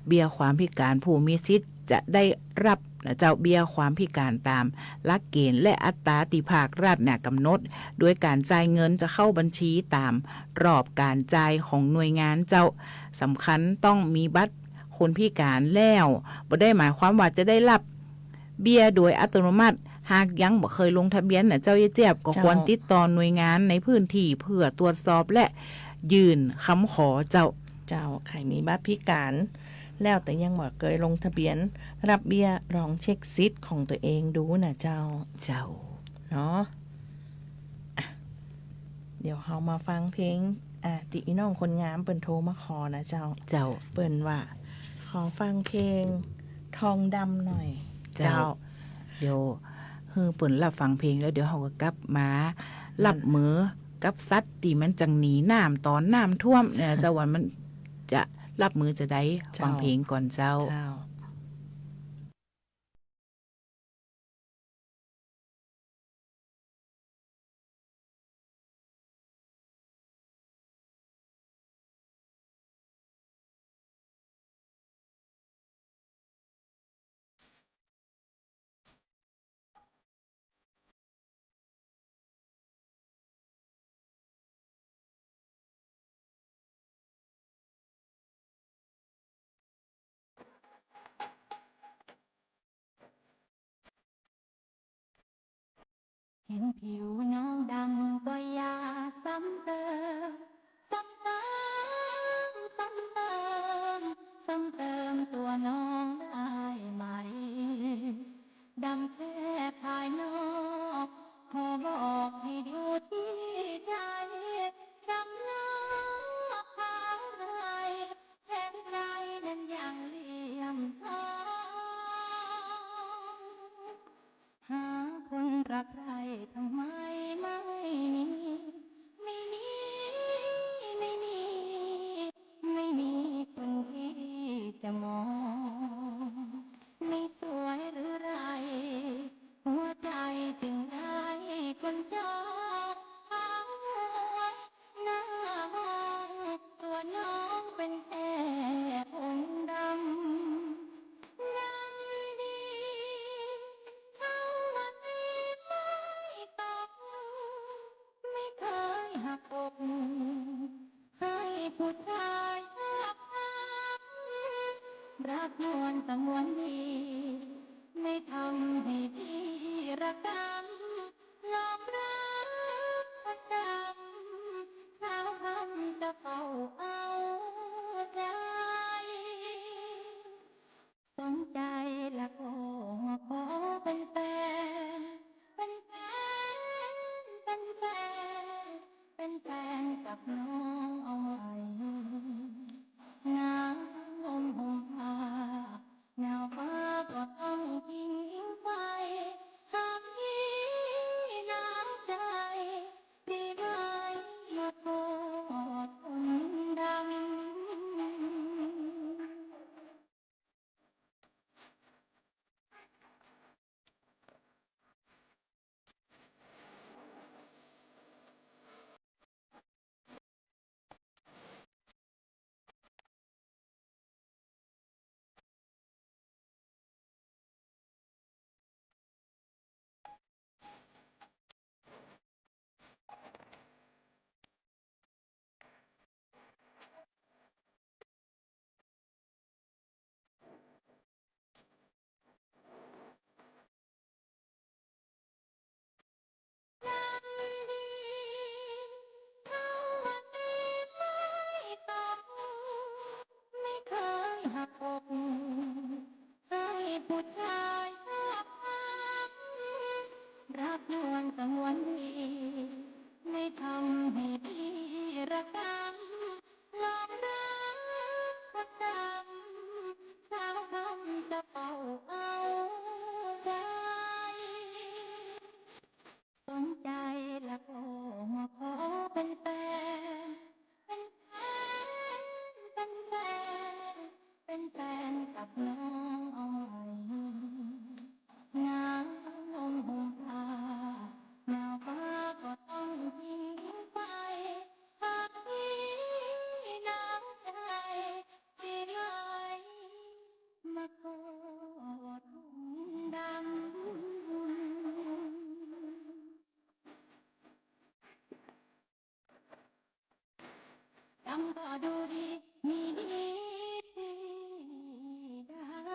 เบี้ยความพิก๋านผู้มีสิทธิ์จะได้ฮับน่ะเจ้า เบี้ยความพิก๋านต๋ามหลักเกณฑ์และอัตราตี้ภาครัฐเนี่ยก๋ำหนด โดยก๋านจ่ายเงินจะเข้าบัญชีต๋ามรอบก๋านจ่ายของหน่วยงานเจ้า สำคัญต้องมีบัตรคนพิก๋านแล้ว บ่ได้หมายความว่าจะได้ฮับเบี้ยโดยอัตโนมัติ หากยังบ่เกยลงทะเบียนน่ะเจ้า เย้ยเจี๊ยบ ก็ เจ้า ควรติดต่อหน่วยงานในพื้นที่เปื้อตรวจสอบและยื่นกำขอเจ้า เจ้า ใผมีบัตรพิก๋านแล้วแต่ยังบ่เกยลงทะเบียนฮับเบี้ย ลองเช็คสิทธิ์ของตั๋วเองดูน่ะเจ้า เจ้า เนาะ อ่ะ เดี๋ยวเฮามาฟังเพลง อ่ะ ตี้อีน้องคนงามเปิ้นโทรมาขอน่ะเจ้า เจ้า เปิ้นว่าขอฟังเพลงทองดำหน่อย เจ้า เจ้า เดี๋ยวหื้อเปิ้นฮับฟังเพลงแล้ว เดี๋ยวเฮาก็กลับมาฮับมือกับสัตว์ตี้มันจั่งหนีน้ำต๋อนน้ำท่วมเนี่ยเจ้า ว่ามันจะฮับมือจะใด เจ้า ฟังเพลงก่อนเจ้า เจ้า เห็นผิวน้องดำก็อย่าซ้ำเติม ซ้ำเติม ซ้ำเติม ซ้ำเติมตัวน้องได้ไหม ดำแค่ภายนอก ขอบอกให้ดูที่ใจ ดำนอกขาวใน แถมใจนั้นยังเหลี่ยมทอง หาคนรักใคร่ทำไมไม่มี ไม่มี ไม่มี ไม่มีคนที่จะมอง ไม่สวยหรือไร รักนวลสงวนดี ไม่ทำให้พี่ระกำ ลองรักคนดำ ชาวคำจะเฝ้าเอาใจ สนใจละก็มาขอเป็นแฟน เป็นแฟน เป็นแฟน เป็นแฟนกับน้องเอาไหม หนาวลมห่มผ้า หนาวฟ้าก็ต้องผิงไฟ หากพี่หนาวใจ พี่ไม่มาทอดคนดำรักนวลสงวนดี ไม่ทำให้พี่ระกำ ลองรักคนดำ ชาวคำจะเฝ้าเอาใจ สนใจละก็มาขอเป็นแฟน เป็นแฟน เป็นแฟน เป็นแฟนกับน้องเอาไหม หนาวลมห่มผ้า หนาวฟ้าก็ต้องผิงไฟ หากพี่หนาวใจ พี่ไหลมาขอคนดำ ดำก็ดูดี มีดีที่ดำ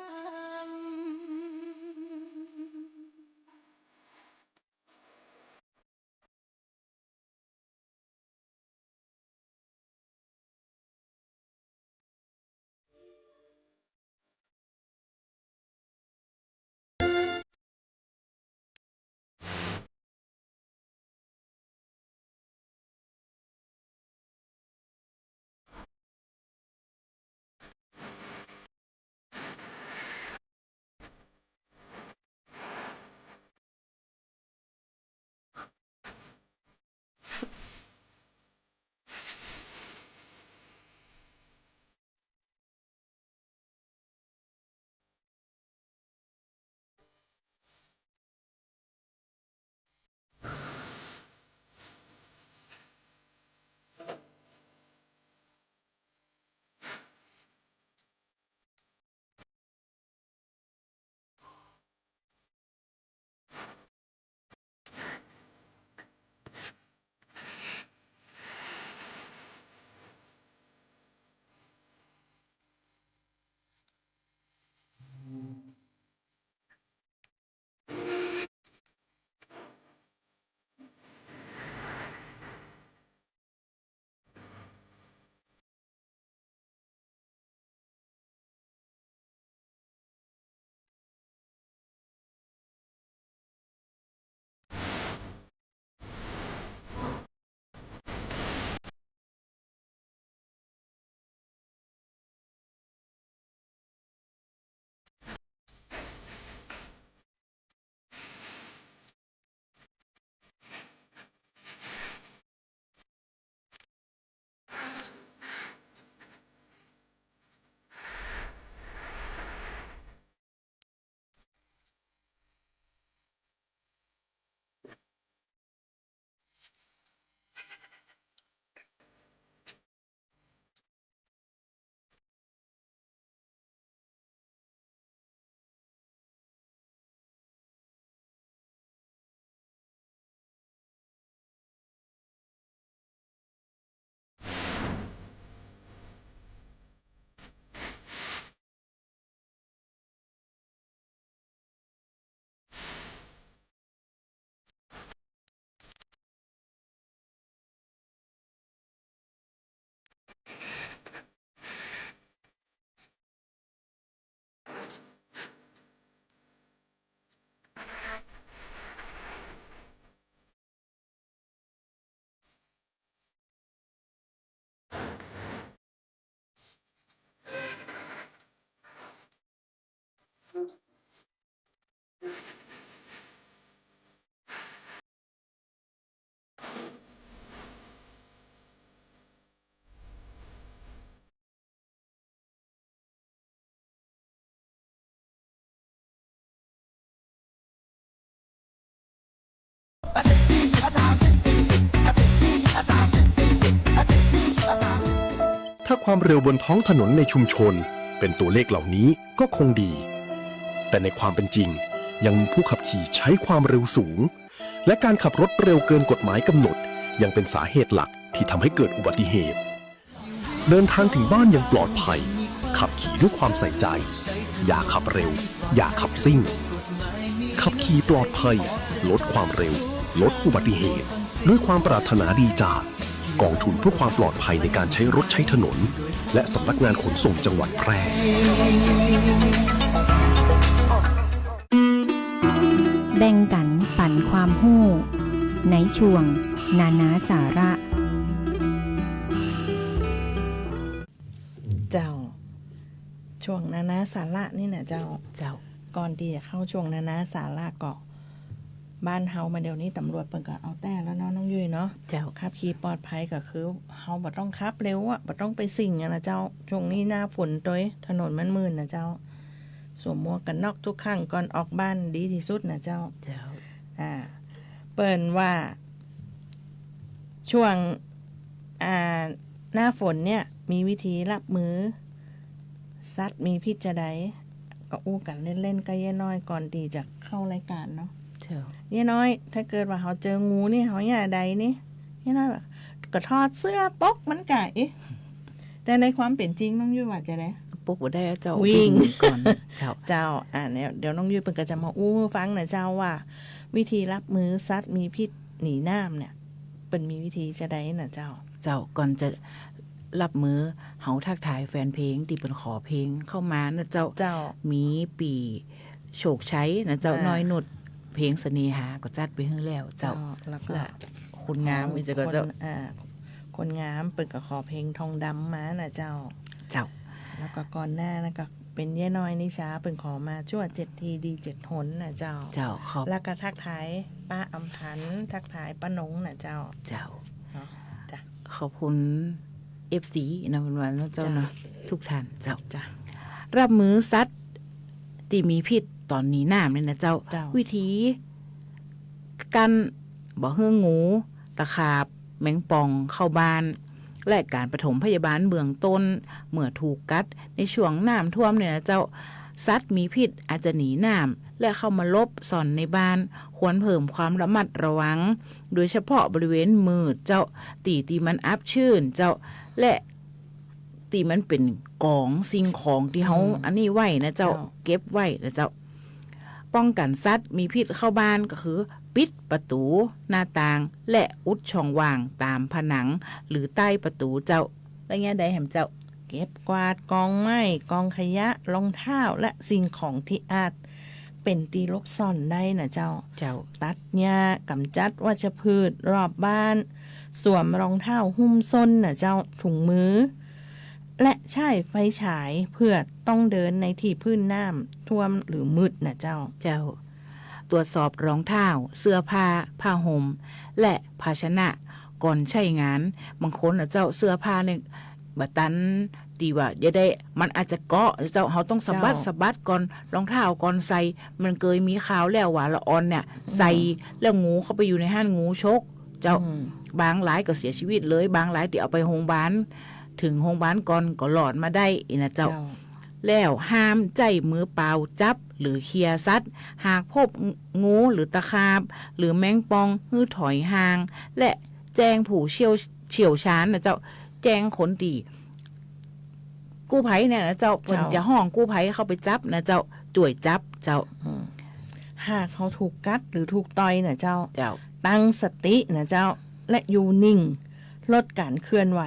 ความเร็วบนท้องถนนในชุมชน เป็นตัวเลขเหล่านี้ก็คงดี แต่ในความเป็นจริงยังมีผู้ขับขี่ใช้ความเร็วสูง และการขับรถเร็วเกินกฎหมายกำหนด ยังเป็นสาเหตุหลักที่ทำให้เกิดอุบัติเหตุ เดินทางถึงบ้านอย่างปลอดภัย ขับขี่ด้วยความใส่ใจ อย่าขับเร็ว อย่าขับซิ่ง ขับขี่ปลอดภัย ลดความเร็ว ลดอุบัติเหตุ ด้วยความปรารถนาดีจากกองทุนเพื่อความปลอดภัยในการใช้รถใช้ถนน และสำนักงานขนส่งจังหวัดแพร่ แบ่งกั๋นปั๋นความฮู้ ในช่วงนานาสาระ เจ้า ช่วงนานาสาระนี่นะเจ้า เจ้า ก่อนตี้จะเข้าช่วงนานาสาระก็ บ้านเฮามาเดี๋ยวนี้ตำรวจเปิ้นก็เอาแต๊แล้วเนาะน้องยุ้ยเนาะ เจ้า ขับขี่ปลอดภัยก็คือเฮาบ่ต้องขับเร็วอะ บ่ต้องไปซิ่งอะนะเจ้า ช่วงนี้หน้าฝนตวย ถนนมันมื่นนะเจ้า สวมหมวกกั๋นน็อกทุกครั้งก่อนออกบ้านดีตี้สุดนะเจ้า เจ้า อ่า เปิ้นว่า ช่วง อ่า หน้าฝนเนี่ย มีวิธีรับมือ สัตว์มีพิษจาใด ก็อู้กั๋นเล่นๆ กับเย้ยน้อยก่อนตี้จะเข้ารายก๋านเนาะ เจ้า เย้ยน้อย ถ้าเกิดว่าเฮาเจองูนี่ เฮาเยียะใดนี่ เย้ยน้อยว่า ก็ถอดเสื้อปกมันก่ะ เอ๊ะ แต่ในความเป๋นจริงน้องยุ้ยว่าจาใด ปกบ่ได้อะเจ้า วิ่ง วิ่งก่อน เจ้า เจ้า อ่า เนี่ย เดี๋ยวน้องยุ้ยเปิ้นก็จะมาอู้หื้อฟังนะเจ้าว่า วิธีรับมือสัตว์มีพิษหนีน้ำเนี่ย เปิ้นมีวิธีจาใดนะเจ้า เจ้า ก่อนจะรับมือ เฮาทักทายแฟนเพลงตี้เปิ้นขอเพลงเข้ามานะเจ้า เจ้า มีปี้โชคชัยนะเจ้า อ่า น้อยนุช เพลงเสน่หาก็จัดไปหื้อแล้วเจ้า เจ้า แล้วก็ และคนงาม ของ นี่เจ้าก็ คน เจ้า อ่า คนงามเปิ้นก็ขอเพลงทองดำมานะเจ้า เจ้า แล้วก็ก่อนหน้านั้นก็เป๋นเย้ยน้อยนิชาเปิ้นขอมาจั่วเจ็ดทีดีเจ็ดหนนะเจ้า เจ้า ขอบ แล้วก็ทักทายป้าอำพันธ์ ทักทายป้านงนะเจ้า เจ้า เนาะ จ้ะ ขอบคุณ เอฟซี นะ เปิ้นว่าเนาะเจ้าเนาะ เจ้า ทุกท่านเจ้า จ้ะ รับมือสัตว์ตี้มีพิษต๋อนหนีน้ำเนี่ยนะเจ้า เจ้า วิธี กั๋นบ่หื้องู ตะขาบ แมงป่องเข้าบ้าน และก๋านปฐมพยาบาลเบื้องต้น เมื่อถูกกัดในช่วงน้ำท่วมเนี่ยนะเจ้า สัตว์มีพิษอาจจะหนีน้ำ และเข้ามาหลบซ่อนในบ้าน ควรเพิ่มความระมัดระวัง โดยเฉพาะบริเวณมืดเจ้า ตี้ตี้มันอับชื้นเจ้า และ ตี้มันเป๋นก๋องสิ่งของตี้เฮา อืม อันนี้ไว้นะเจ้า เจ้า เก็บไว้นะเจ้า ป้องกั๋นสัตว์มีพิษเข้าบ้านก็คือ ปิดประตู๋ หน้าต่าง และอุดช่องว่างต๋ามผนัง หรือใต้ประตู๋เจ้า และเยียะใดแหมเจ้า เก็บกวาดกองไม้ กองขยะ รองเท้า และสิ่งของตี้อาจเป๋นตี้หลบซ่อนได้นะเจ้า เจ้า ตัดหญ้า ก๋ำจัดวัชพืชรอบบ้าน สวมรองเท้าหุ้มส้นนะเจ้า ถุงมือ และใช้ไฟฉายเมื่อต้องเดินในตี้พื้นน้ำท่วมหรือมืดนะเจ้า เจ้า ตรวจสอบรองเท้า เสื้อผ้า ผ้าห่ม และภาชนะก่อนใช้งาน บางคนนะเจ้า เสื้อผ้าเนี่ยบ่ตันตี้ว่าจะได้ มันอาจจะเกาะนะเจ้า เฮาต้องสะบัด เจ้า สะบัดก่อน รองเท้าก่อนใส่ มันเกยมีข่าวแล้วว่าละอ่อนเนี่ย อืม ใส่แล้วงูเข้าไปอยู่ในหั้น งูฉก เจ้า อืม บางรายก็เสียชีวิตเลย บางรายตี้เอาไปโฮงบาล เถิงโฮงบาลก่อนก็รอดมาได้อี้นะเจ้า เจ้า แล้วห้ามใจ๊มือเปล่าจับหรือเขี่ยสัตว์ หากพบงูหรือตะขาบ หรือแมงป่อง หื้อถอยห่าง และแจ้งผู้เชี่ยว เชี่ยวชาญนะเจ้า แจ้งคนตี้ กู้ภัยเนี่ยนะเจ้า เปิ้น เจ้า จะฮ้องกู้ภัยเข้าไปจับนะเจ้า จ้วยจับเจ้า อืม หากเฮาถูกกัดหรือถูกต่อยนะเจ้า เจ้า ตั้งสตินะเจ้า และอยู่นิ่ง ลดก๋านเคลื่อนไหว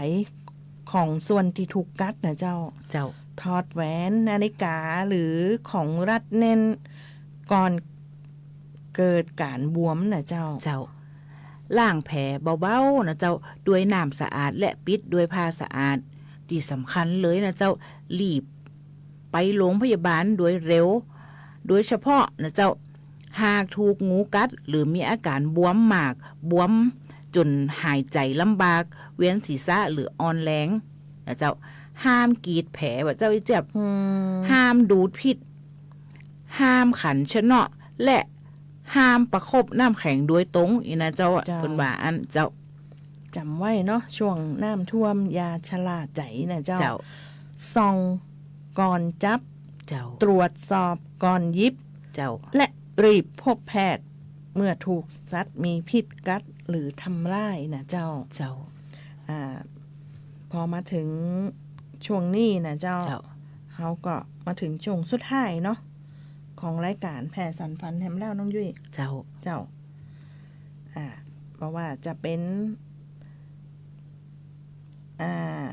ของส่วนตี้ถูกกัดนะเจ้า เจ้า ถอดแหวน นาฬิกา หรือของรัดแน่น ก่อนเกิดก๋านบวมนะเจ้า เจ้า ล้างแผลเบาๆ นะเจ้า ด้วยน้ำสะอาดและปิดด้วยผ้าสะอาด ตี้สำคัญเลยนะเจ้า รีบไปโฮงพยาบาลโดยเร็ว โดยเฉพาะนะเจ้า หากถูกงูกัดหรือมีอาก๋านบวมมาก บวมจ๋นหายใจ๋ลำบาก เวียนศีรษะหรืออ่อนแรงนะเจ้า ห้ามกรีดแผลว่าเจ้าอี้เจี๊ยบ อืม ห้ามดูดพิษ ห้ามขันชะเนาะ และห้ามประคบน้ำแข็งโดยตรงอี้นะเจ้า เจ้า เปิ้นว่าอั้นเจ้า จ๋ำไว้เนาะ ช่วงน้ำท่วมอย่าชะล่าใจ๋นะเจ้า เจ้า ส่องก่อนจับ เจ้า ตรวจสอบก่อนหยิบ เจ้า และรีบพบแพทย์เมื่อถูกสัตว์มีพิษกัดหรือทำร้ายนะเจ้า เจ้า อ่า พอมาถึงช่วงนี้นะเจ้า เจ้า เฮาก็มาถึงช่วงสุดท้ายเนาะ ของรายก๋านแผ่สานฝันแหมแล้วน้องยุ้ย เจ้า เจ้า อ่า บ่ว่าจะเป๋น อ่า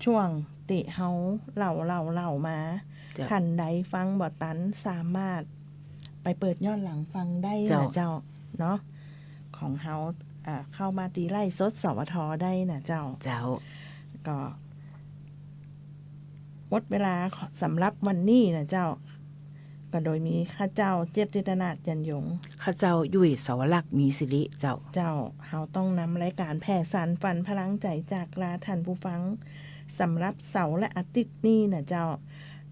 ช่วงตี้เฮาเล่า เล่า เล่ามา เจ้า ท่านใดฟังบ่ตันสามารถไปเปิดย้อนหลังฟังได้นะเจ้า เจ้า เนาะ ของเฮา อ่า เข้ามาตี้ไลฟ์สด สวท ได้นะเจ้า เจ้า ก็ หมดเวลาสำหรับวันนี้นะเจ้า ก็โดยมีข้าเจ้าเจี๊ยบจิตรนาถ จันยง ข้าเจ้ายุ้ย สวรักษ์ มีสิริ เจ้า เจ้า เฮาต้องนำรายก๋านแผ่สานฝันพลังใจ๋จากลาท่านผู้ฟัง สำหรับเสาร์และอาทิตย์นี้นะเจ้า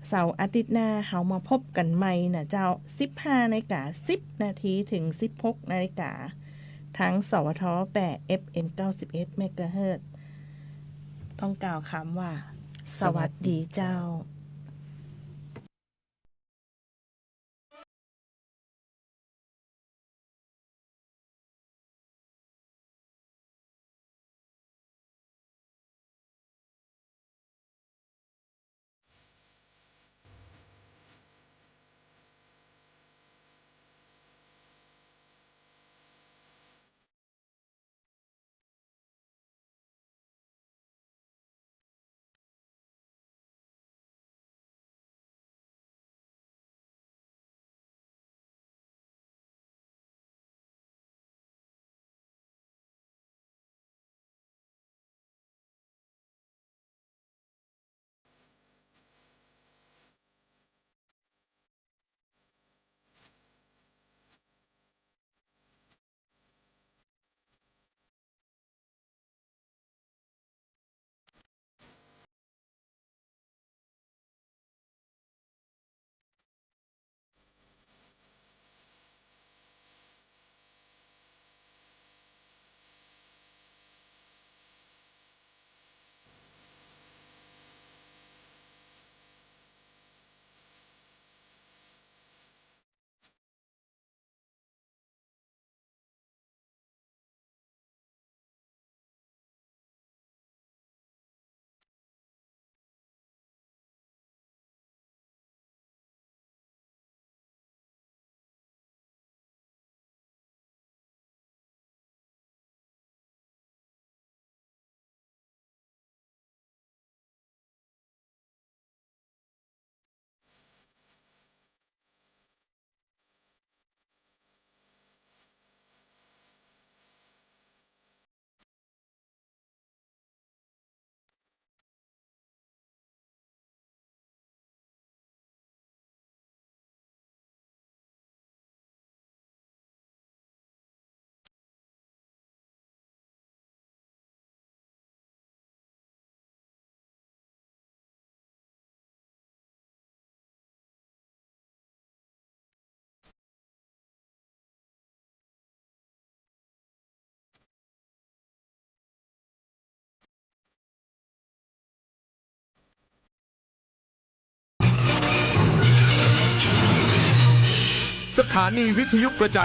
เสาร์อาทิตย์หน้าเฮามาพบกั๋นใหม่นะเจ้า สิบห้านาฬิกาสิบนาที เถิง สิบหกนาฬิกา ทาง สวท แปด เอฟเอ็ม เก้าสิบเอ็ดเมกะเฮิรตซ์ ต้องกล่าวกำว่า สวัสดีเจ้า